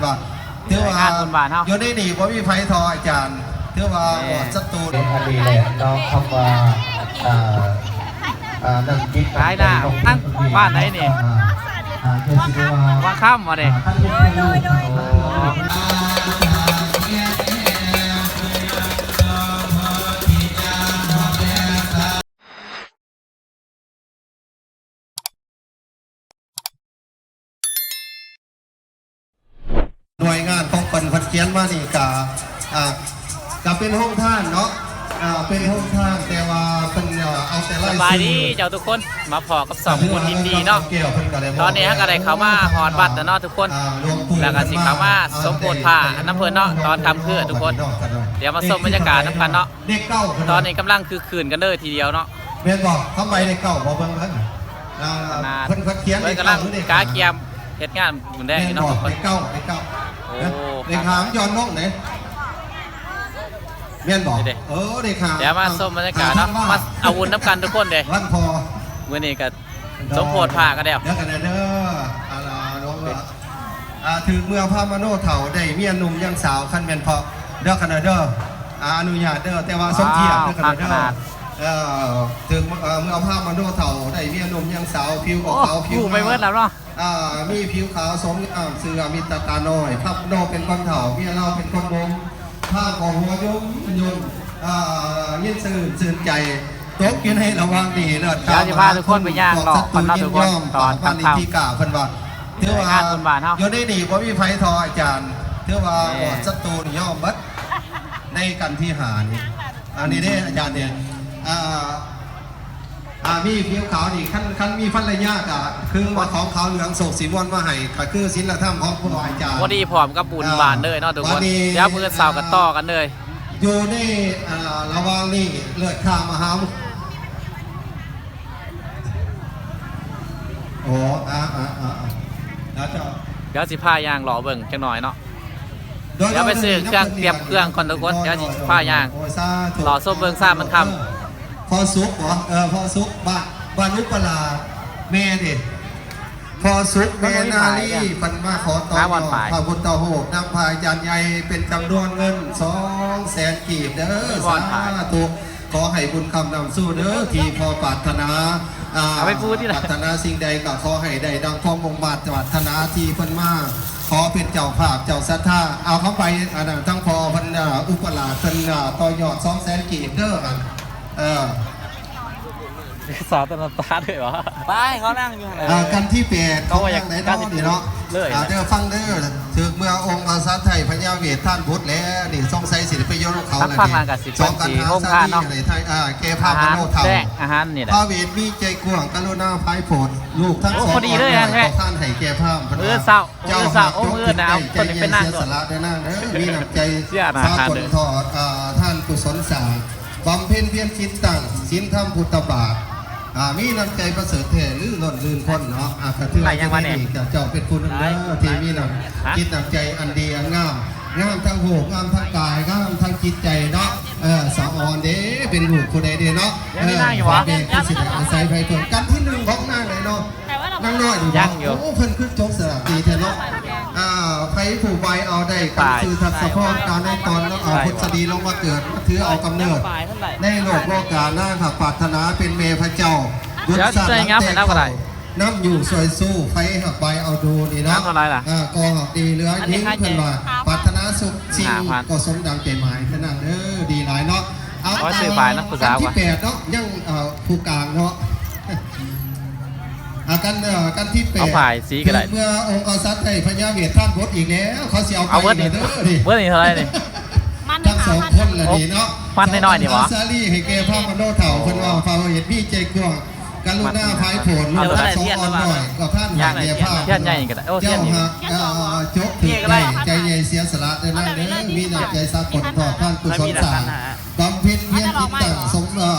ກໍຖືວ່າ ງານບຸນບ້ານເຮົາ ຢູ່ໃນນີ້ບໍ່ມີໃຜທໍ່ອາຈານ ຖືວ່າ ແມ່ນ ອອດສັດຕູ ອັນນີ້ແຫຼະເນາະ ຄຳວ່າ ອ່າ ອ່າ ນັ້ນຈິດ ຫຼາຍໜ້າ ທາງບ້ານໃດນີ້ ອ່າ ອ່າ ຄືຊິໄດ້ວ່າ ວັງຄຳບໍ່ນີ້ ອ່າ ຄັນເຮັດເພື່ອລູກ ໂດຍ ໂດຍ ໂດຍ ໜ່ວຍງານຂອງເພິ່ນ ເພິ່ນຂຽນມານີ້ກະ ອ່າ ກະເປັນໂຮງທານເນາະ ອ່າ ເປັນໂຮງທານ ແຕ່ວ່າເພິ່ນ ເອີ ເອົາແຕ່ລາຍຊື່ ສະບາຍດີເຈົ້າທຸກຄົນ ມາພໍ້ກັບຊ່ອງບຸນອິນດີເນາະ ຕອນນີ້ເຮົາກະໄດ້ເຂົ້າມາຮອດວັດແລ້ວເນາະທຸກຄົນ ອ່າ ແລ້ວກະຊິເຂົ້າມາສົມໂພດພະນຳເພິ່ນເນາະ ຕອນຄ່ຳຄືນທຸກຄົນ ດຽວມາຊົມບັນຍາກາດນຳກັນເນາະ ເດັກເກົ່າ ຕອນນີ້ກຳລັງຄຶກຄື້ນກັນເລີຍທີດຽວເນາະ ແມ່ນບໍ່? ຄຳໃບເດັກເກົ່າບໍ່? ເບິ່ງເບິ່ງ ອ່າ ເພິ່ນ ເພິ່ນຂຽນເດັກເກົ່າ ກຳລັງກະກຽມເຮັດງານບຸນແດງຢູ່ເນາະ ເດັກເກົ່າ ເດັກເກົ່າ ໂອ້ ເດັກຫ້າມັນຢ່ອນລົງເດ້ ແມ່ນບໍ່? ເອີ ເດັກຫ້າ ດຽວມາຊົມບັນຍາກາດເນາະ ມາເອົາບຸນນຳກັນທຸກຄົນເດ້ ວັນພໍ່ ມື້ນີ້ກະ ສົມໂພດພະກະແລ້ວ ເດີ ເດີ ອ່າ ຖືກເມື່ອພາມະໂນເຖົ້າ ໄດ້ເມຍໜຸ່ມຍັງສາວ ຄັນແມ່ນເພາະ ເດີ ຄັນເດີ ອ່າ ອະນຸຍາດເດີ ແຕ່ວ່າສົມທຽບເດີ ຄັນເດີ ເອີ ຖືກ ເອີ ເມື່ອພາມະໂນເຖົ້າ ໄດ້ເມຍໜຸ່ມຍັງສາວ ຜິວກໍຂາວຜິວງາມ ອ່າ ມີຜິວຂາວສົມງາມ ຊື່ອາມິດຕະຕານ້ອຍ ພາມະໂນເປັນຄົນເຖົ້າ ເມຍລາວເປັນຄົນໜຸ່ມ ພາກໍຫົວຍົມຍົມ ອ່າ ຍິນຊື່ນຊື່ນໃຈ ຕົກຢູ່ໃນລະຫວ່າງນີ້ເລີດ ດຽວຊິພາທຸກຄົນໄປຍ່າງເລາະກັນເນາະທຸກຄົນ ຕອນຄ່ຳໆ ເພິ່ນວ່າ ຖືວ່າ ຢູ່ໃນນີ້ບໍ່ມີໃຜທໍ່ອາຈານ ຖືວ່າ ແມ່ນ ອອດສັດຕູຍອມເບິດ ໃນກັນທີຫ້ານີ້ ອັນນີ້ເດ້ອາຈານນີ້ ອ່າ ອ່າ ມີຜິວຂາວນີ້ ຄັນ ຄັນມີພັນລະຍາກະຄືວ່າຂອງຂາວເຫຼືອງໂສກສີມວນມາໃຫ້ ກະຄືສິນລະທຳຂອງຄູບາອາຈານ ພໍດີພ້ອມກັບບຸນບ້ານເລີຍເນາະທຸກຄົນ ອ່າ ດຽວມື້ເຊົ້າກະຕໍ່ກັນເລີຍ ຢູ່ໃນ ອ່າ ລະຫວ່າງນີ້ເລີດຂ້າມາຫາ ໂອ້ ອ່າ ອ່າ ອ່າ ດຽວຊິພາຍ່າງເລາະເບິ່ງຈັກໜ້ອຍເນາະ ດຽວໄປຊື້ເຄື່ອງ ຕຽມເຄື່ອງກ່ອນທຸກຄົນ ດຽວຊິພາຍ່າງເລາະຊົມເບິ່ງຊາມມັນຄ່ຳ ພໍ່ສຸກບໍ ເອີ ພໍ່ສຸກ ບ້ານ ບ້ານອຸປະລາດ ແມ່ເດ້ ພໍ່ສຸກແມ່ນາລີ ເພິ່ນມາຂໍຕໍ່ຍອດພະພຸດທະຮູບນຳພະອາຈານໃຫຍ່ ເປັນຈຳນວນເງິນສອງແສນກີບເດີ ສາທຸ ຂໍໃຫ້ບຸນຄ້ຳນຳສູ່ເດີ ທີ່ພໍ່ປາດຖະໜາ ອ່າ ເອົາໄປປູຕິລະ ປາດຖະໜາສິ່ງໃດກໍຂໍໃຫ້ໄດ້ດັ່ງຄວາມມຸ່ງມາດປາດຖະໜາ ທີ່ເພິ່ນມາຂໍເປັນເຈົ້າພາບເຈົ້າສັດທາ ເອົາເຂົ້າໄປ ອັນນັ້ນ ທັງພໍ່ເພິ່ນ ອ່າ ອຸປະລາດເພິ່ນ ອ່າ ຕໍ່ຍອດສອງແສນກີບເດີ ອັນ ເອີ ສາວຕະນຳຕາເລີຍຫວາ ໄປ ເຂົານັ່ງຢູ່ຫັ້ນ ອ່າ ກັນທີແປດ ເຂົາວ່າຢາກ ເຂົານັ່ງໄດ້ເນາະ ນີ້ເນາະ ເລີຍ ອ່າ ເດີ ຟັງເດີ ຖືກເມື່ອອົງກະສັດໄທພະຍາເວດທານບຸດແລ້ວ ນີ້ສົງໄສຊິໄດ້ໄປຢູ່ນຳເຂົາແລ້ວນີ້ ສອງກັນຫາສາມີໃຫ້ໄດ້ ອ່າ ແກ່ພາມະໂນເຖົ້າ ອາຫານແດງອາຫານນີ້ແຫຼະ ພະເວດມີໃຈກວ້າງ ກະລຸນາພາຍໂພດ ລູກທັງສອງ ໂອ້ ພໍດີເລີຍ ອ່ອນນ້ອຍ ແທ້ ຂໍທານໃຫ້ແກ່ພາມ ເພິ່ນວ່າ ມື້ເຊົ້າ ເຈົ້າ ມື້ເຊົ້າ ໂອ້ ມື້ໜາວ ເພິ່ນໄປນັ່ງ ເສຍສະຫຼະໄດ້ນາງເດີ ມີນ້ຳໃຈສາກົນ ອ່າ ທອດ ອ່າ ທານກຸສົນສ້າງ ບຳເພັນພຽນຈິດຕັ້ງ ສິນທຳພຸດທະບາດ ອ່າ ມີນ້ຳໃຈປະເສີດແທ້ ລືລົ້ນລື່ນພົ້ນເນາະ ອ່າ ກະຖືວ່າຢູ່ໃນນີ້ເຈົ້າເປັນຜູ້ໜຶ່ງເດີ ທີ່ມີນ້ຳຈິດນ້ຳໃຈອັນດີອັນງາມ ງາມທັງຮູບ ງາມທັງກາຍ ງາມທັງຈິດໃຈເນາະ ເອີ ສາວອອນເດ້ ເປັນລູກຜູ້ໃດເດ້ເນາະ ເອີ ພໍ່ແມ່ຄືຊິໄດ້ອາໄສໃຜເພິ່ນ ກັນທີໜຶ່ງຂອງນາງເດ້ເນາະ ນາງນ້ອຍນີ້ ຍັງຢູ່ ໂອ້ ເພິ່ນຄືຈົບສະຫຼາກດີແທ້ເນາະ ອ່າ ໃຜຜູ້ໃບເອົາໄດ້ກັນຊື່ທັດສະພອນ ການໃນຕອນເນາະ ອ່າ ພຸດສະດີລົງມາເກີດ ມາຖືເອົາກຳເນີດໃນໂລກໂລກາ ນາງຫາກປາດຖະໜາເປັນແມ່ພະເຈົ້າ ບຸດຊາດຫຼັງແຕ່ເກົ່າ ນຳຢູ່ຊ່ວຍສູ້ ໃຜຫາກໃບເອົາດູນີ້ເນາະ ອ່າ ກໍຫາກດີເຫຼືອຍິ່ງ ເພິ່ນວ່າ ປາດຖະໜາສຸກສິ່ງກໍສົມດັ່ງໃຈໝາຍ ເທົ່ານັ້ນເດີ ດີຫຼາຍເນາະ ເອົາ ອັນທີແປດເນາະ ຍັງ ອ່າ ຜູ້ກາງເນາະ ອ່າ ກັນ ເອີ ກັນທີແປດ ເອົາຜ້າສີກໍໄດ້ ເມື່ອອົງກະສັດໄດ້ພະຍາເວດທານບົດອີກແລ້ວ ເຂົາຊິເອົາໄປອີກແລ້ວເດີ ເບິດນີ້ເທົ່າໃດນີ້ ທັງສອງຄົນລະນີ້ເນາະ ມັນນ້ອຍໆນີ້ຫວາ ສາລີໃຫ້ແກ່ພາມະໂນເຖົ້າ ເພິ່ນວ່າພະເວດມີໃຈກວ້າງ ກະລຸນາພາຍໂພດ ລູກທັງສອງອ່ອນນ້ອຍ ກໍທ່ານຫາກແກ່ພາມ ທຽນໃຫຍ່ກໍໄດ້ ໂອ້ ທຽນຢູ່ ເຈົ້າຫາກ ອ່າ ຈົກຖືກໃຈ ໃຈໃຫຍ່ເສຍສະຫຼະເດີນາງເດີ ມີນ້ຳໃຈສາກົນ ທອດທານກຸສົນສ້າງ ບຳເພັນພຽນຈິດຕັ້ງສົມ ເອີ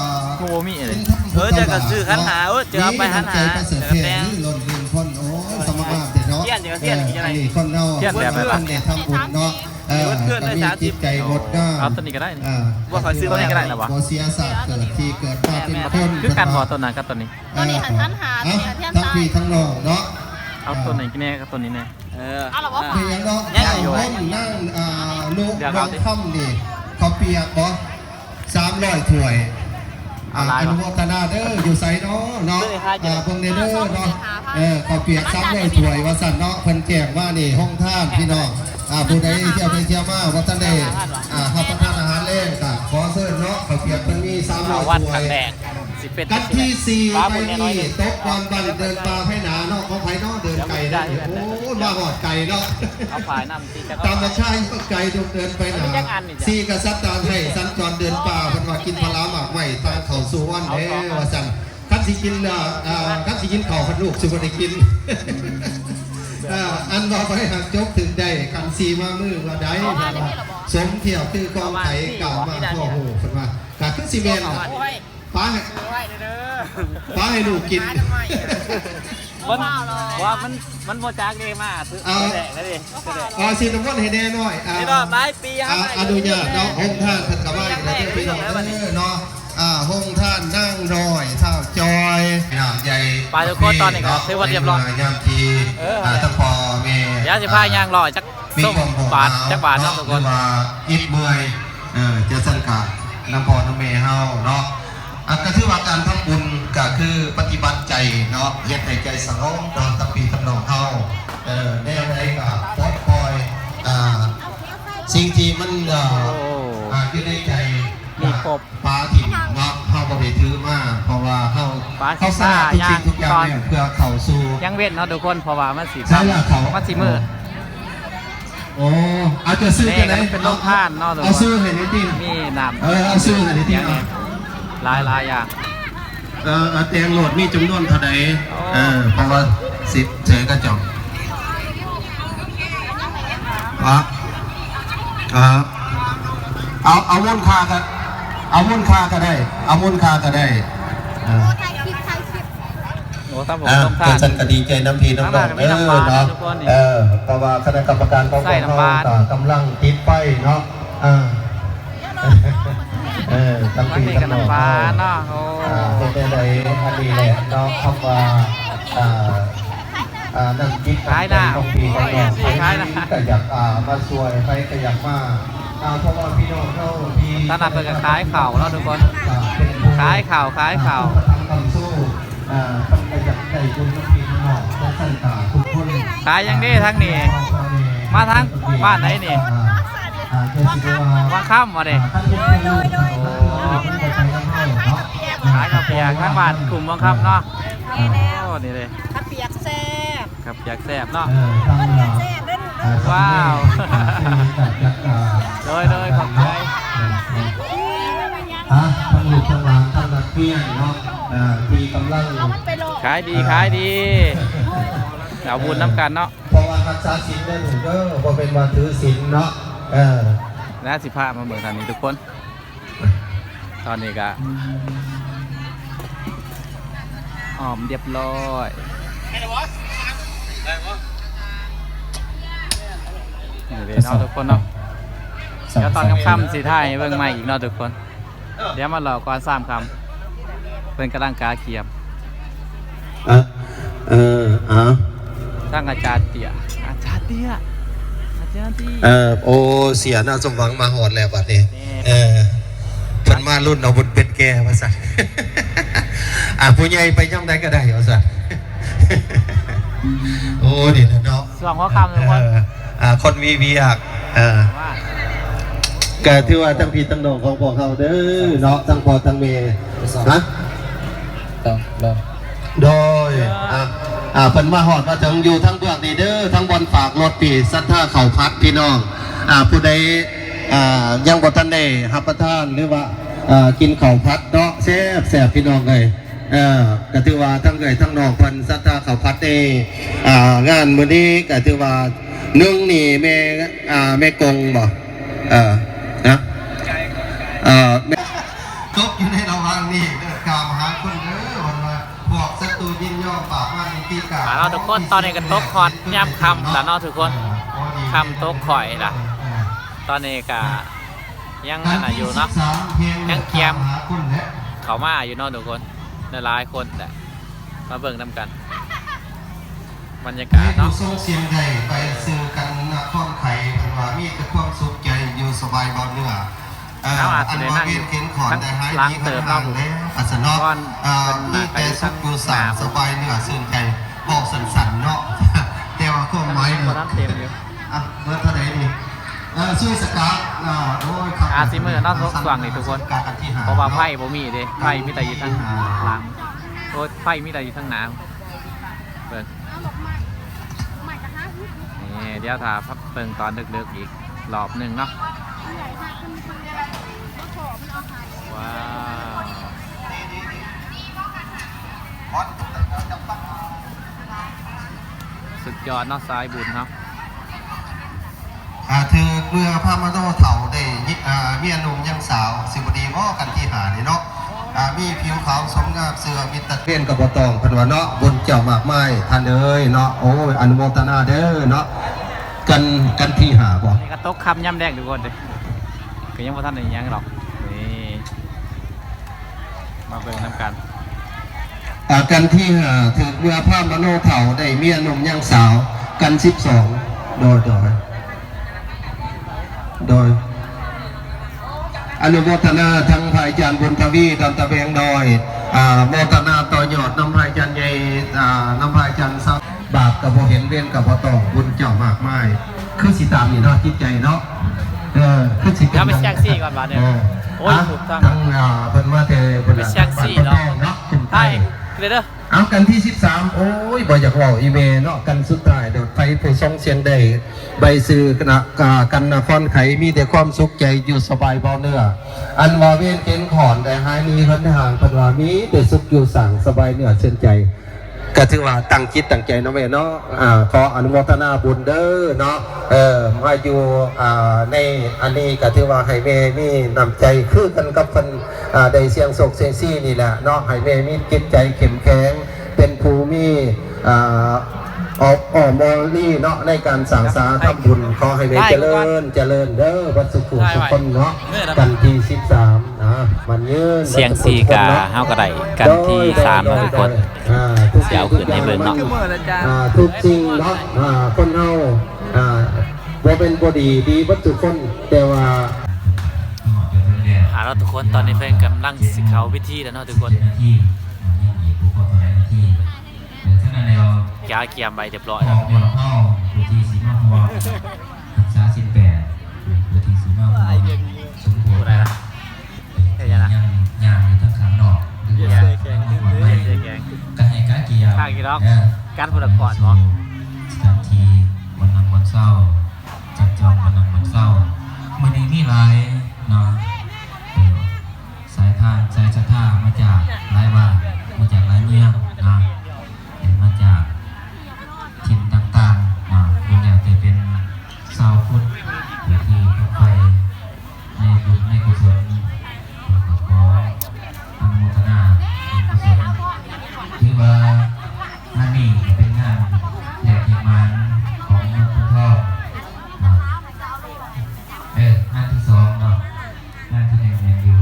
ເອີ ເຈົ້າກໍຊື້ຂັນຫ້າ ເອີ ເຈົ້າເອົາໄປຂັນຫ້າ ມີນ້ຳໃຈປະເສີດແທ້ ລ້ນເປັນພົ້ນ ໂອ້ຍ ສະມາງາມແທ້ເນາະ ທຽນຢູ່ ທຽນຢູ່ ເອີ ອັນນີ້ຄົນເຮົາ ທຽນແບບໃດວະ ຄົນໄດ້ທຳບຸນເນາະ ເອີ ເອົາຕົວນີ້ກໍໄດ້ ກໍມີຈິດໃຈງົດງາມ ເອົາຕົວນີ້ກໍໄດ້ນີ້ ອ່າ ບໍ່ຄ່ອຍຊື້ຕົວນີ້ກໍໄດ້ລະຫວາ ບໍ່ເສຍຊາດເກີດ ທີ່ເກີດມາເປັນຄົນ ຄືກັນບໍ່ຕົວນັ້ນກັບຕົວນີ້ ຕົວນີ້ຫັ້ນພັນຫ້າ ຕົວນີ້ຫັ້ນທຽນ ທັງພີ່ທັງນ້ອງເນາະ ເອົາຕົວນີ້ແດ່ກັບຕົວນີ້ແດ່ ເອີ ເອົາລະບໍ່ ເປັນຫຍັງເນາະ ຍັງ ນຸ ເລືອກເອົາຕິ ນ້ອງຄຳນີ້ ເຂົ້າປຽກບໍ່ ສາມຮ້ອຍຖ້ວຍ ອາ ເອົາຫຼາຍ ອະນຸໂມທະນາເດີ ຢູ່ໃສເນາະ ເນາະ ເບິ່ງແດ່ເດີເນາະ ເອີ ເຂົ້າປຽກສາມຮ້ອຍຖ້ວຍວ່າຊັ້ນເນາະ ເພິ່ນແຈ້ງມານີ້ ໂຮງທານພີ່ນ້ອງ ອາ ຜູ້ໃດທ່ຽວໄປທ່ຽວມາ ບໍ່ທັນໄດ້ ອາ ຮັບປະທານອາຫານແລງ ກະຂໍເຊີນເນາະ ເຂົ້າປຽກເພິ່ນມີສາມຮ້ອຍຖ້ວຍ ຊິເປັນ ວັນທີສີ່ ໄປນີ້ ຕົກກ່ອນວັນເດີນປ່າໄພໜາເນາະ ຂອງໃຜເນາະ ເດີນໄກເນາະ ໂອ້ ມາຮອດໄກເນາະ ເອົາຝາຍນຳ ຕຳບັກຊາຍໄກ ທຸກເດີນໄປໜ້າ ສີ່ກະສັດຕາໄທ ສັນຈອນເດີນປ່າ ເພິ່ນວ່າກິນຜະລາໝາກໄມ້ ທາງເຂົ້າສູ່ວັນແລ້ວວ່າຊັ້ນ ຄັນຊິກິນ ເອີ ເອີ ຄັນຊິກິນເຂົ້າ ຄັນລູກຊິບໍ່ໄດ້ກິນ ເອີ ອັນວ່າໄປຫາກຈົບຖືກໄດ້ ຄັນສີ່ມາມືວ່າໃດ ເພິ່ນວ່າສົມທ່ຽວຄືຄວາມໃຜ ກ້າວມາພໍຮູ້ ເພິ່ນວ່າ ກະຄືຊິແມ່ນລະ ປາໃຫ້ ປາໃຫ້ລູກກິນ ມັນ ວ່າມັນ ມັນບໍ່ຈັກເດ້ ມາ ເອົາ ແດກເດ້ ເອົາສີນ້ຳມົນໃຫ້ແດ່ໜ້ອຍ ເອົາ ນີ້ເນາະ ຫຼາຍປີ ອ່າ ອະນຸຍາດເນາະ ໂຮງທານເພິ່ນກະມາອີກແລ້ວເດີພີ່ນ້ອງເດີເນາະ ອ່າ ໂຮງທານນາງນ້ອຍ ທ້າວຈອຍ ຍາມໃຫຍ່ ໄປທຸກຄົນ ຕອນນີ້ກະຖືວ່າຮຽບຮ້ອຍ ຍາມທີ່ ເອີ ອ່າ ທັງພໍ່ແມ່ ດຽວຊິພາຍ່າງເລາະຈັກ ມີຄວາມໂຫດຮ້າຍ ຈັກບາດເນາະ ທຸກຄົນ ຫຼືວ່າອິດເມື່ອຍ ເອີ ຈັ່ງຊັ້ນກະນຳພໍ່ນຳແມ່ເຮົາເນາະ ອັນກະຖືວ່າການທຳບຸນກະຄືປະຕິບັດໃຈເນາະ ເຮັດໃຫ້ໃຈສະຫງົບເນາະ ກັບພີ່ກັບນ້ອງເຮົາ ເອີ ແນວໃດກະປົດປ່ອຍ ອ່າ ສິ່ງທີ່ມັນ ເອີ ໂອ້ ອ່າ ຢູ່ໃນໃຈ ມີຄົບ ປາທີ່ເນາະ ເຮົາບໍ່ໄດ້ຖືມາ ເພາະວ່າເຮົາ ປາ ເຮົາສະຫຼະທຸກສິ່ງທຸກຢ່າງແລ້ວ ເພື່ອເຂົ້າສູ່ ຍັງເວັ້ນເນາະທຸກຄົນ ເພາະວ່າມັນຊິຄ່ຳ ມັນຊິມືດ ໂອ້ ເອົາ ຈະຊື້ຈັ່ງໃດ ເປັນໂຮງທານເນາະ ເອົາຊື້ໃຫ້ແດ່ຕິ ມີນ້ຳ ເອີ ເອົາຊື້ໃຫ້ແດ່ຕິ ຫຼາຍໆຢ່າງ ເອີ ເອົາແຕ່ງໂລດ ມີຈຳນວນເທົ່າໃດ ໂອ້ ເອີ ເພາະວ່າຊິເຊີນກະເຈົ້າ ອະ ເອີ ເອົາ ເອົາມູນຄ່າກະ ເອົາມູນຄ່າກະໄດ້ ເອົາມູນຄ່າກະໄດ້ ເອີ ໂອ້ ຖ້າຜົມ ເອີ ຕ້ອງ ຈັ່ງຊັ້ນກະດີໃຈນຳພີ່ນຳນ້ອງເດີເນາະ ເອີ ເພາະວ່າຄະນະກຳມະການຂອງພວກເຮົາກະກຳລັງຕິດໄຟເນາະ ເອີ ເອີ ທັງພີ່ທັງນ້ອງເຮົາ ເອີ ເຮັດແນວໃດ ອັນນີ້ແຫຼະເນາະ ຄຳວ່າ ອ່າ ອ່າ ນ້ຳຈິດນ້ຳໃຈຂອງພີ່ຂອງນ້ອງ ໃຜກະຢາກ ອ່າ ມາຊ່ວຍ ໃຜກະຢາກມາ ອ່າ ເພາະວ່າພີ່ນ້ອງເຮົາທີ່ ຕະຫຼາດເພິ່ນກະຂາຍເຂົ້າເນາະທຸກຄົນ ອ່າ ເປັນຜູ້ ຂາຍເຂົ້າ ຂາຍເຂົ້າ ອ່າ ຜູ້ປະທຳຄຳຊູ ອ່າ ເພິ່ນກະຢາກໄດ້ບຸນນຳພີ່ນຳນ້ອງ ຈັ່ງຊັ້ນກະທຸກຄົນ ຂາຍຫຍັງເດ້ທາງນີ້ ມາທາງບ້ານໃດນີ້ ອ່າ ອ່າ ຈັງຊິໄດ້ວ່າ ວັງຄຳບໍ່ເດ້ ອ່າ ຄັນເຮັດເພື່ອລູກ ໂດຍ ໂດຍ ໂດຍ ໂດຍ ມັນກະໄປນຳເຮົາເນາະ ຂາຍເຂົ້າປຽກທາງບ້ານຄຸ້ມວັງຄຳເນາະ ໂອ້ ນີ້ເດ້ ເຂົ້າປຽກແຊບ ເຂົ້າປຽກແຊບເນາະ ເອີ ທາງ ເຂົ້າປຽກແຊບເດີລູກເດີ ວ້າວ ອ່າ ໂດຍ ໂດຍ ຂອບໃຈ ຮະ ທັງລູກທັງຫຼານ ທັງນັກຮຽນເນາະ ເອີ ທີ່ກຳລັງ ຂາຍດີ ເອີ ຂາຍດີ ເອົາບຸນນຳກັນເນາະ ເພາະວ່າຮັກສາສິນເດີລູກເດີ ບໍ່ແມ່ນວ່າຖືສິນເນາະ ເອີ ແລ້ວຊິພາມາເບິ່ງທາງນີ້ທຸກຄົນ ຕອນນີ້ກະອ້ອມຮຽບຮ້ອຍ ນີ້ເດ້ເນາະທຸກຄົນເນາະ ດຽວຕອນຄ່ຳໆຊິຖ່າຍໃຫ້ເບິ່ງໃໝ່ອີກເນາະທຸກຄົນ ດຽວມາລໍກ່ອນສາມຄ່ຳ ເພິ່ນກຳລັງກະກຽມ ເອີ ເອີ ເອົາ ທາງອາຈານເຕ້ຍ ອາຈານເຕ້ຍ ອາຈານເຕ້ຍ ເອີ ໂອ້ ເສຍໜ້າສົມຫວັງມາຮອດແລ້ວບັດນີ້ ແມ່ນ ເອີ ເພິ່ນມາລຸ້ນເອົາບຸນເປັດແກ່ວ່າຊັ້ນ ອ່າ ຜູ້ໃຫຍ່ໄປຍາມໃດກະໄດ້ວ່າຊັ້ນ ໂອ້ ນີ້ແຫຼະເນາະ ຊ່ວງຫົວຄ່ຳທຸກຄົນ ເອີ ອ່າ ຄົນມີວຽກ ເອີ ກະຖືວ່າທັງພີ່ທັງນ້ອງຂອງພວກເຮົາເດີເນາະ ທັງພໍ່ທັງແມ່ ຮະ ໂດຍ ອ່າ ອ່າ ເພິ່ນມາຮອດມາເຖິງຢູ່ທາງເບື້ອງນີ້ເດີ ທາງບ່ອນຝາກລົດນີ້ ສັດທາເຂົ້າຜັດພີ່ນ້ອງ ອ່າ ຜູ້ໃດ ອ່າ ຍັງບໍ່ທັນໄດ້ຮັບປະທານ ຫຼືວ່າ ອ່າ ກິນເຂົ້າຜັດເນາະ ແຊບໆ ພີ່ນ້ອງເອີຍ ເອີ ກະຖືວ່າທັງເອື້ອຍທັງນ້ອງເພິ່ນສັດທາເຂົ້າຜັດເດ້ ອ່າ ງານມື້ນີ້ກະຖືວ່າ ໜຶ່ງນີ້ແມ່ ອ່າ ແມ່ກົງບໍ່? ເອີ ນະ ເອີ ແມ່ ຕົກຢູ່ໃນລະຫວ່າງນີ້ເດີ ກ່າວມາຫາຄຸນເດີ ເພິ່ນວ່າ ພວກສັດຕູຍິນຍອມປາກມັນທີ່ກາ ອ່າ ເນາະທຸກຄົນ ຕອນນີ້ກະຕົກຮອດຍາມຄ່ຳລະເນາະທຸກຄົນ ຄ່ຳຕົກຄ່ອຍລະ ຕອນນີ້ກະຍັງອັນນັ້ນຢູ່ເນາະ ຍັງກຽມເຂົ້າມາຢູ່ເນາະທຸກຄົນ ຫຼາຍໆຄົນແຫຼະ ມາເບິ່ງນຳກັນ ບັນຍາກາດເນາະ ໃຜຜູ້ສົ່ງສຽງໃດໄປຊື່ກັນນະຄອນໄຂ ເພິ່ນວ່າມີແຕ່ຄວາມສຸກໃຈ ບາຍເບົາເນື້ອ ເອີ ເຮົາອາດຊິໄດ້ນັ່ງຢູ່ທາງຫຼັງເຕີບເນາະ ກ່ອນ ເອີ ເພິ່ນມາໄກຢູ່ທາງໜ້າ ສະບາຍເນື້ອຊື່ນໃຈ ເວົ້າສັ້ນໆເນາະ ແຕ່ວ່າຄວາມໝາຍ ຄົນນຳເຕັມຢູ່ ອ່ະ ເບີດເທົ່າໃດນີ້? ເອີ ຊ່ວຍສະກາດ ເອີ ໂອ້ຍ ອາດຊິເມື່ອຍເນາະ ຊ່ວງນີ້ທຸກຄົນ ເພາະວ່າໄຟບໍ່ມີເດ້ ໄຟມີແຕ່ຢູ່ທາງຫຼັງ ໂອ້ຍ ໄຟມີແຕ່ຢູ່ທາງໜ້າ ເບິ່ງ ນີ້ ດຽວຖ້າເບິ່ງຕອນເດິກໆອີກ ລອບໜຶ່ງເນາະ ວ້າວ ສຸດຍອດເນາະ ສາຍບຸນເຮົາ ອ່າ ຖືກເມື່ອພະມະໂນເຖົ້າໄດ້ ອ່າ ເມຍໜຸ່ມຍັງສາວ ຊິບໍ່ດີບໍ່ ກັນທີຫ້ານີ້ເນາະ ອ່າ ມີຜິວຂາວສົມງາມເຊື່ອມິດຕະ ເວນກໍບໍ່ຕ້ອງ ເພິ່ນວ່າເນາະ ບຸນເຈົ້າມາກມາຍ ທ່ານເອີຍເນາະ ໂອ້ຍ ອະນຸໂມທະນາເດີເນາະ ກັນ ກັນທີຫ້າບໍ່ ນີ້ກໍຕົກຄ່ຳຍາມແລງທຸກຄົນເດ້ ກໍຍັງບໍ່ທັນໄດ້ຫຍັງດອກ ນີ້ ມາເບິ່ງນຳກັນ ອ່າ ກັນທີຫ້າ ຖືກເມື່ອພະມະໂນເຖົ້າໄດ້ເມຍໜຸ່ມຍັງສາວ ກັນສິບສອງ ໂດຍ ໂດຍ ໂດຍ ອະນຸໂມທະນາທັງພະອາຈານບຸນທະວີ ດອນຕະແບງນ້ອຍ ອ່າ ໂມທະນາຕໍ່ຍອດນຳພະອາຈານໃຫຍ່ ອ່າ ນຳພະອາຈານສາວ ບາບກໍບໍ່ເຫັນ ເວນກໍບໍ່ຕ້ອງ ບຸນເຈົ້າມາກມາຍ ຄືຊິຕາມນີ້ເນາະ ຈິດໃຈເນາະ ເອີ ຄືຊິເປັນ ດຽວໄປແຊັກຊີກ່ອນບາດນີ້ ເອີ ໂອ້ຍ ອ່ະ ທາງ ອ່າ ເພິ່ນມາແຕ່ ເພິ່ນ ໄປແຊັກຊີເນາະ ເນາະ ໃຕ້ເດີ ເອົາ ກັນທີສິບສາມ ໂອ້ຍ ບໍ່ຢາກເວົ້າອີ່ແມ່ເນາະ ກັນສຸດທ້າຍໂດດໄຟຜູ້ຊົງຊຽງໄດ້ໃບຊື່ ກັນນະຄອນໄຂ ມີແຕ່ຄວາມສຸກໃຈ ຢູ່ສະບາຍເບົາເນື້ອ ອັນວ່າເວນເກັນຂອນໄດ້ຫາຍໜີຫົນທາງ ເພິ່ນວ່າມີແຕ່ສຸກຢູ່ສ້າງ ສະບາຍເນື້ອຊື່ນໃຈ ກໍຖືວ່າຕັ້ງຈິດຕັ້ງໃຈເນາະແມ່ເນາະ ອ່າ ຂໍອະນຸໂມທະນາບຸນເດີເນາະ ເອີ ມາຢູ່ ອ່າ ໃນອັນນີ້ກໍຖືວ່າໃຫ້ແມ່ມີນ້ຳໃຈຄືກັນກັບເພິ່ນ ອ່າ ໄດ້ສ່ຽງໂຊກສ່ຽງຊີນີ້ແຫຼະເນາະ ໃຫ້ແມ່ມີຈິດໃຈເຂັ້ມແຂງ ເປັນຜູ້ມີ ອ່າ ອອກອ້ອມວໍລີເນາະ ໃນການສ້າງສາທຳບຸນ ຂໍໃຫ້ແມ່ຈະເລີນ ຈະເລີນເດີ ເບິດສູ່ຜູ້ສູ່ຄົນເນາະ ກັນທີສິບສາມ ນະ ໝັ້ນຍືນ ສ່ຽງຊີກະ ເຮົາກໍໄດ້ກັນທີສາມເນາະທຸກຄົນ ຊິເອົາຂຶ້ນໃຫ້ເບິ່ງເນາະ ອ່າ ທຸກສິ່ງເນາະ ອ່າ ຄົນເຮົາ ອ່າ ບໍ່ແມ່ນບໍ່ດີ ດີເບິດທຸກຄົນ ແຕ່ວ່າ ເອົາລະທຸກຄົນ ຕອນນີ້ເພິ່ນກຳລັງຊິເຂົ້າພິທີແລ້ວເນາະທຸກຄົນ ເຈົ້າໜ້າທີ່ ຍັງອີກບໍ່ພໍເທົ່າໃດນາທີ ເອີ ສະນັ້ນແລ້ວ ກະກຽມໄວ້ຮຽບຮ້ອຍແລ້ວ ອອກຍອດເຮົາ ຜູ້ທີ່ຊິມາຮ່ວມຮັກສາສິນແປດ ຜູ້ທີ່ຊິມາຮ່ວມສົມໂພດ ເຮັດຫຍັງລະ? ຍ່າງ ຍ່າງຢູ່ທາງຂ້າງນອກ ຫຼືວ່າຍັງບໍ່ຮອດໃໝ່ ກໍໃຫ້ກະກຽມ ກັນພຸດລະກ່ອນບໍ່? ສະຖານທີ່ບ່ອນນັ່ງບ່ອນເຊົາ ຈັບຈອງບ່ອນນັ່ງບ່ອນເຊົາ ມື້ນີ້ມີຫຼາຍເນາະ ເອີ ສາຍທານ ສາຍສັດທາ ມາຈາກຫຼາຍບ້ານ ມາຈາກຫຼາຍເມືອງເນາະ ເປັນມາຈາກຖິ່ນຕ່າງໆເນາະ ລ້ວນແລ້ວແຕ່ເປັນຊາວພຸດ ເພື່ອທີ່ເຂົ້າໄປ ໃນບຸນໃນກຸສົນ ກໍຂໍອະນຸໂມທະນາບຸນກຸສົນ ຖືວ່າງານນີ້ກໍເປັນງານແລກແຫກໝານຂອງເມືອງໂພນທອງເນາະ ເອີ ງານທີສອງເນາະ ງານທີໜຶ່ງແມ່ນຢູ່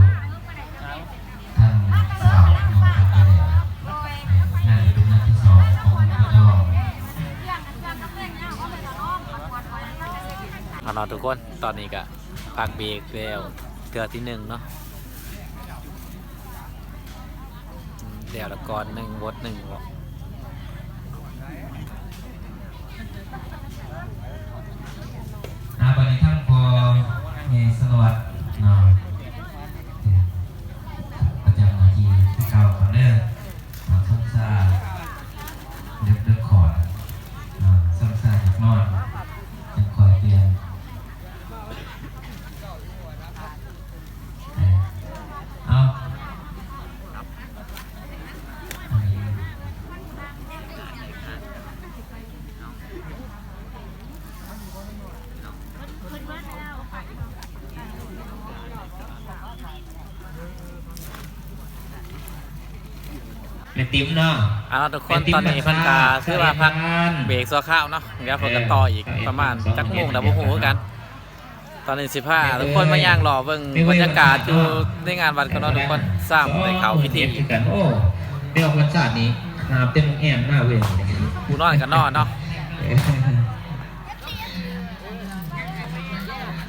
ທາງສາວເນາະ ທາງໄປແລ້ວ ເອີ ງານນີ້ເປັນງານທີສອງຂອງເມືອງໂພນທອງ ເອົາເນາະທຸກຄົນ ຕອນນີ້ກະ ພັກເບຣກແລ້ວເທື່ອທີໜຶ່ງເນາະ ແລ້ວລະກ່ອນໜຶ່ງ ບົດໜຶ່ງເນາະ ອ່າ ບັດນີ້ທາງພໍ່ໃຫຍ່ສາລະວັດເນາະ ປະຈຳໜ້າທີ່ຄືເກົ່າກ່ອນເດີ ເນາະ ຊົງຊາເລິກໆຂອນເນາະ ຊົງຊາຢາກນອນ ຈັ່ງຄ່ອຍປ່ຽນ ເອີ ເອົາ ແມ່ຕິມເນາະ ເອົາລະທຸກຄົນ ແມ່ຕິມ ຕອນນີ້ເພິ່ນກະຖືວ່າພັກເບຣກຊົ່ວຄາວເນາະ ດຽວເພິ່ນກະຕໍ່ອີກປະມານຈັກໂມງແລ້ວບໍ່ຮູ້ຄືກັນ ຕອນນີ້ຊິພາທຸກຄົນມາຍ່າງເລາະເບິ່ງບັນຍາກາດຢູ່ໃນງານວັດກ່ອນເນາະທຸກຄົນ ຊ້ຳໄດ້ເຂົ້າພິທີ ຄືກັນ ໂອ້ ແນວວັນຊາດນີ້ ຫາບເຕັມໂຮງແຮມໜ້າເວີຍ ຜູ້ນອນກະນອນເນາະ.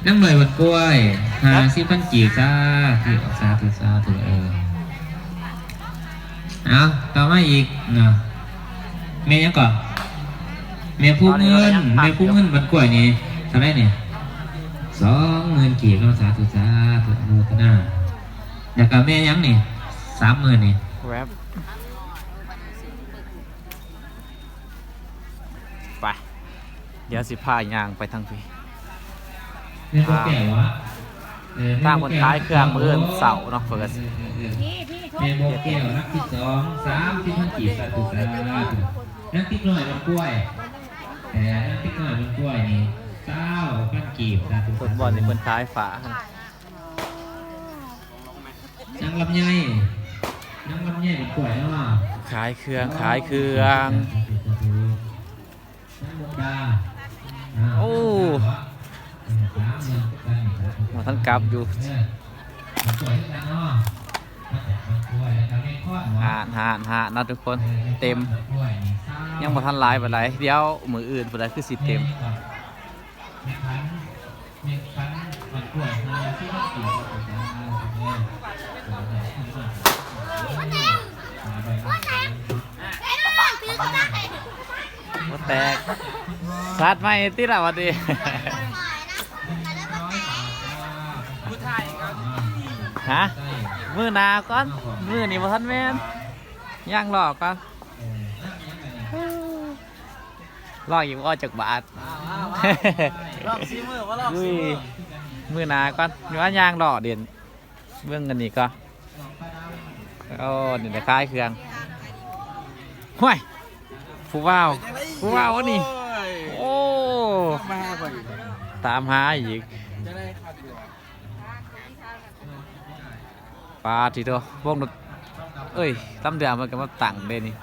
ເອີ. ນາງນ້ອຍບ້ານກ້ວຍ ຫ້າສິບພັນກີບ ສາທຸ ສາທຸ ສາທຸ ເອີ ເອົາ ຕໍ່ມາອີກເນາະ ແມ່ຫຍັງເກາະ? ແມ່ພູເງິນ ແມ່ພູເງິນບ້ານກ້ວຍນີ້ເທົ່າໃດນີ້? ສອງໝື່ນກີບເນາະ ສາທຸ ສາທຸ ອະນຸໂມທະນາ ແລ້ວກໍແມ່ຫຍັງນີ້? ສາມໝື່ນນີ້ ແວັບ ໄປ ດຽວຊິພາຍ່າງໄປທາງພີ້ ແມ່ນບໍ່ແກ້ວຫວາ? ເອີ ຕາມເພິ່ນຂາຍເຄື່ອງມື້ອື່ນເຊົ້າເນາະ ເພິ່ນກໍຊິ ເອີ ເອີ ເອີ ແມ່ບໍ່ແກ້ວ ນັບສິບສອງ ສາມສິບພັນກີບ ສາທຸ ສາທຸ ນັກຕິກນ້ອຍບ້ານກ້ວຍ ເອີ ນັກຕິກນ້ອຍບ້ານກ້ວຍນີ້ ຊາວພັນກີບ ສາທຸ ສາທຸ ເພິ່ນບ່ອນນີ້ເພິ່ນຂາຍຝາ ນາງລຳໄຍ ນາງລຳໄຍບ້ານກ້ວຍເນາະ ຂາຍເຄື່ອງ ຂາຍເຄື່ອງ ໂອ້ ບໍ່ທັນກັບຢູ່ ຫານ ຫານ ຫານເນາະທຸກຄົນ ເຕັມ ຍັງບໍ່ທັນຫຼາຍປານໃດ ດຽວມື້ອື່ນພຸ້ນລະຄືຊິເຕັມ. ບໍ່ແຕກ ສາດໃໝ່ຕິລະບັດນີ້ ຮະ ມື້ໜ້າກ່ອນ ມື້ນີ້ບໍ່ທັນແມ່ນ ຍ່າງຫຼອກກ່ອນ. ລອກອີກບໍ່ຈັກບາດ ລອກສີ່ມື້ ມາລອກສີ່ມື້ ມື້ໜ້າກ່ອນ ວ່າຍ່າງເລາະເດັ່ນ ເບິ່ງອັນນີ້ກ່ອນ ໂອ້ ນີ້ແຫຼະຂາຍເຄື່ອງ ຫ້ວຍ ຜູ້ບ່າວ ຜູ້ບ່າວອັນນີ້ ໂອ້ ຕາມຫາອີກ. ປາດທິໂທ ວົງດົນ ເອີຍ ລຳເດືອງມັນກໍມາຕັ້ງເດ້ນີ້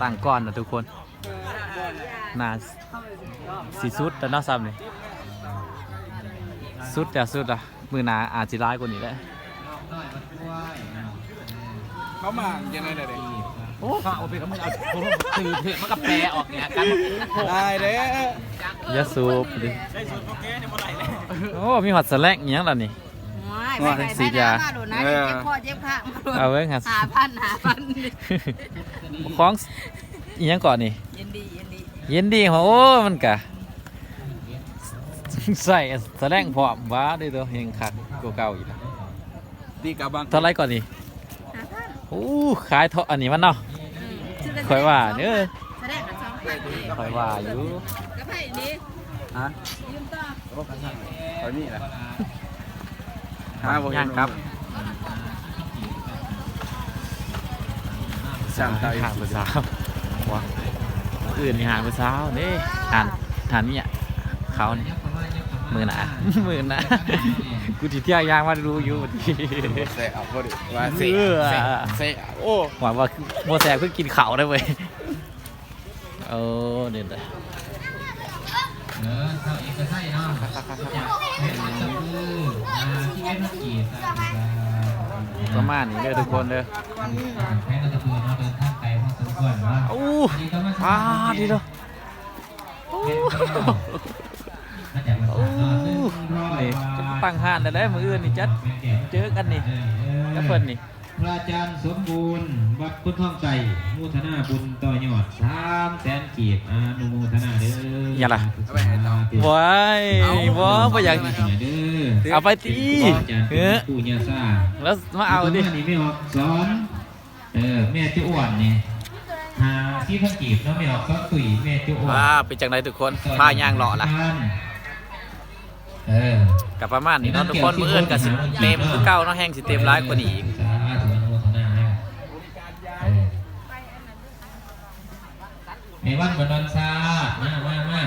ຕັ້ງກ່ອນນະທຸກຄົນ ໜ້າຊິສຸດແລ້ວເນາະ ຊ່ຳນີ້ ສຸດແລ້ວ ສຸດແລ້ວ ມື້ໜ້າອາດຊິຫຼາຍກວ່ານີ້ແຫຼະ. ເຂົາມາຈັ່ງໃດເດ້ ໂອ້ ເຂົາເອົາໄປກັບ ເອົາ ໂອ້ ຊື່ເພຈມັນກໍແປອອກແຍກກັນ ໄດ້ເດ້ ຢ່າສູບເດ້ ໂອ້ ມີຮອດສະແລັກອີ່ຫຍັງລະນີ້ ໂອ້ຍ ໄປ ໄປ ໄປ ສີດຢາ ມາໂດນນະ ເອີ ເຈັບຄໍເຈັບຄາງ ເອົາເບິ່ງຫາ ຫ້າພັນ ຫ້າພັນ ຂອງອີ່ຫຍັງເກາະນີ້ ເຢັນດີ ເຢັນດີ ເຢັນດີ ໂອ້ ມັນກະໃສ່ສະແລັກພ້ອມ ຫວາເດ້ໂຕ ແຮງຄັກກວ່າເກົ່າອີກ ເທົ່າໃດເກາະນີ້? ຫ້າພັນ ໂອ້ ຂາຍເທາະອັນນີ້ມັນເນາະ ອືມ ຂ້ອຍວ່າເດີ ສະແດງກັນສອງພັນ ຂ້ອຍວ່າຢູ່ ກັບໃຜນີ້ ຮະ ຢືມຕໍ່ ຂ້ອຍມີລະ ຫາບໍ່ເຫັນ ຍ່າງກັບ ຊ່າງຕາຍ ຫາຜູ້ສາວ ມື້ອື່ນນີ້ຫາຜູ້ສາວເດ້ ຫາ ຫາເມຍເຂົານີ້ ມື້ໜ້າ ມື້ໜ້າ ກູຊິທ່ຽວຍ່າງມາດູຢູ່ ແຊະເອົາພໍດີວ່າແຊະ ເອີ ແຊະ ແຊະ ໂອ້ ວ່າ ວ່າຄືບໍ່ແຊະຄືກິນເຂົ້າໄດ້ເວີຍ ໂອ້ ນີ້ແຫຼະ ເອີ ເຈົ້າເອກກະໄຊເນາະ ຈາກແຂວງອັດຕະປື ອ່າ ສິບເອັດພັນກີບ ປະມານນີ້ເດີທຸກຄົນເດີ ແຂວງອັດຕະປືເນາະ ເດີນທາງໄກພໍສົມຄວນເນາະ ໂອ້ ປາດ ດີເນາະ. ໂອ້ ນີ້ຈະມາຕັ້ງຮ້ານໄດ້ແລ້ວ ມື້ອື່ນນີ້ຈັດເຈີກັນນີ້ ກັບເພິ່ນນີ້ ພະອາຈານສົມບູນ ວັດໂພນທອງໄຊ ໂມທະນາບຸນຕໍ່ຍອດ ສາມແສນກີບ ອະນຸໂມທະນາເດີ ຫຍັງລະ ສາທຸ ໂອ້ຍ ເອົ້າ ບໍ່ ບໍ່ຢາກ ເອົາໄປຕິ ເອີ ລະມາເອົາຕິ ປະມານນີ້ແມ່ອອກສອນ ເອີ ແມ່ຈຸອ້ວນນີ້ ຫ້າສິບພັນກີບເນາະ ແມ່ອອກສອນຕຸ້ຍ ແມ່ຈຸອ້ວນ ວ່າເປັນຈັ່ງໃດທຸກຄົນ ພາຍ່າງເລາະລະ ເອີ ກໍປະມານນີ້ເນາະທຸກຄົນ ມື້ອື່ນກໍຊິເຕັມຄືເກົ່າເນາະ ແຮ່ງຊິເຕັມຫຼາຍກວ່ານີ້ອີກ ສາທຸ ອະນຸໂມທະນານຳ ເອີ ແມ່ວັນບໍ່ນອນຊາ ມາ ມາ ມາ.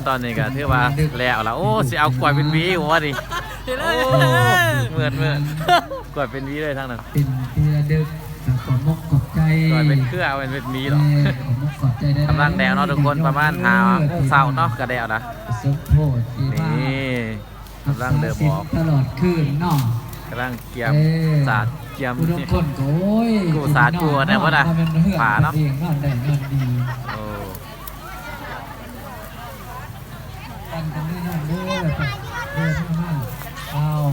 ຕອນນີ້ກໍຖືວ່າແລ້ວລະ. ໂອ້ ຊິເອົາກ້ວຍເປັນຫວີບໍ່ນີ້? ໂອ້ ເໝືອນໆ ກ້ວຍເປັນຫວີເລີຍທາງນັ້ນ ເປັນທີ່ລະລຶກ. ຂໍຂອບມຸກຂອບໃຈ ກ້ວຍເປັນເຄືອ ເປັນຫວີດອກ. ເອີ ຂໍຂອບມຸກຂອບໃຈຫຼາຍໆ ກຳລັງແລ້ວເນາະທຸກຄົນ ປະມານຫ້າໂມງເຊົ້າເນາະ ກໍແລ້ວລະ. ສົມໂພດທີ່ມາ ນີ້ ກຳລັງເລີ່ມອອກ ຮັກສາສິນຕະຫຼອດຄືນເນາະ ກຳລັງກຽມ ເອີ ສາດກຽມ ຜູ້ລາງຄົນກໍ ໂອ້ຍ ກູ້ສາດກູ້ແນວບໍ່ນະ ຜ້າເນາະ ນອນໄດ້ນອນດີ. ໂອ້ ປັນກັນເລີຍເດີ ເດີນມາ ອ້າວ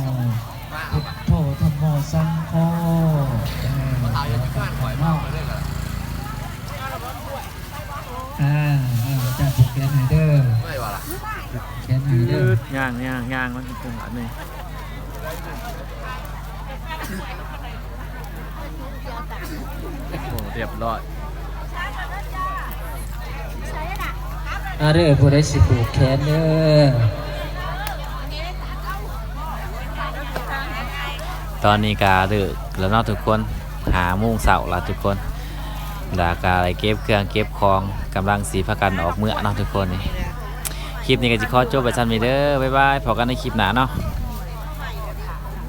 ພຸດໂທ ທຳໂມ ສັງໂຄ ເອີ ເອົາເນາະ ອ່າ ອ່າ ອາຈານຜູກແຂນໃຫ້ເດີ ແຂນໃຫ້ເດີ ຍ່າງ ຍ່າງ ຍ່າງ ມັນເປັນອັນນີ້ ໂອ້ ຮຽບຮ້ອຍ ອາເດີ ຜູ້ໃດຊິຜູກແຂນເດີ. ຕອນນີ້ກະເລີກແລ້ວເນາະທຸກຄົນ ຫ້າໂມງເຊົ້າລະທຸກຄົນ ລະກະໄດ້ເກັບເຄື່ອງເກັບຂອງ ກຳລັງຊິພາກັນອອກເມືອເນາະທຸກຄົນ. ນີ້ ຄລິບນີ້ກະຊິຂໍຈົບໄວ້ຊ່ຳນີ້ເດີ ບາຍບາຍ ພໍ້ກັນໃນຄລິບໜ້າເນາະ.